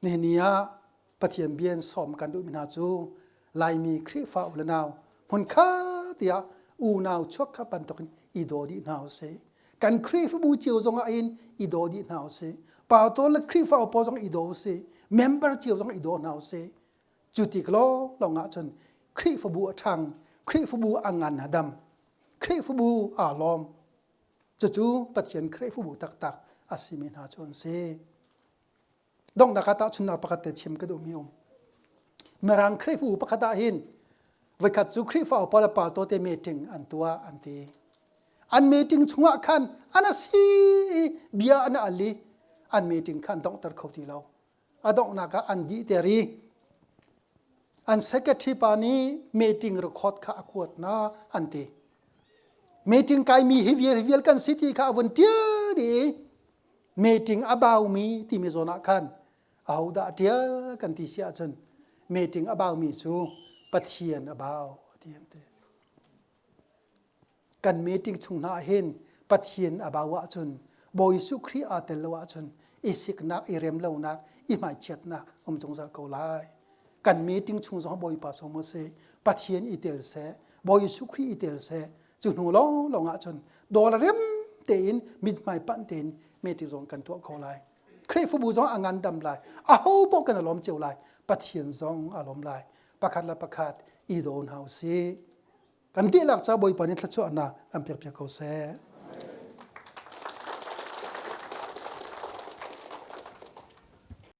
Nihin ni ah Pathian bia in sawm kan duhmi hna cu Laimi Khrihfa u le nau hmunkhat tiah unau chuakkhat bantukin i daw dih hna usih. Kan Khrihfabu cio zong ah hin i daw dih hna usih. Pastor le Khrihfa upa zong i daw usih. Member cio zong i daw hna usih. Cu tik lawnglawng ah cun Khrihfabu a ṭhang, Khrihfabu a ngan a dam, Khrihfabu aa lawm. Cucu Pathian Khrihfabu taktak a simi hna cu an si. Donghnak ah tahchunhnak pakhat te chim ka duhmi um. Mirang Khrihfabu pakhat ah hin voikhat cu Khrihfa upa le pastor te meeting an tuah an ti. An meeting chungah khan an a si i bia an al i an meeting kha an donghter kho ti lo. A donghnak ah an dihter i an secretary pa nih meeting record kha a kuat na an ti. Meeting kaimi hi vial hi vial kan si ti kha a vun ṭial dih i meeting a baumi timi zawn ah khan ahodah ṭial kan ti si ahcun meeting a baumi cu Pathian a bau ti an ti. Kan meeting chung hna ah hin Pathian a bau ahcun Bawi Jesuh Khrih aa tel lo ahcun i siknak, i rem lonak, i hmaichiatnak um zungzal ko lai. Kan meeting chung zong Bawipa sawm u sih, Pathian i tel seh, Bawi Jesuh Khrih i tel seh, Cu hnu lawnglawng ahcun dawr rem tein mithmai panh tein meeting zong kan tuah kho lai. Khrihfabu zong a ngandam lai. Aho paoh kan i lawm cio lai. Pathian zong a lawm lai. Pakhat le pakhat i daw hna usih. Kan dihlak ca Bawipa nih thluachuahnak kan pek piak ko seh.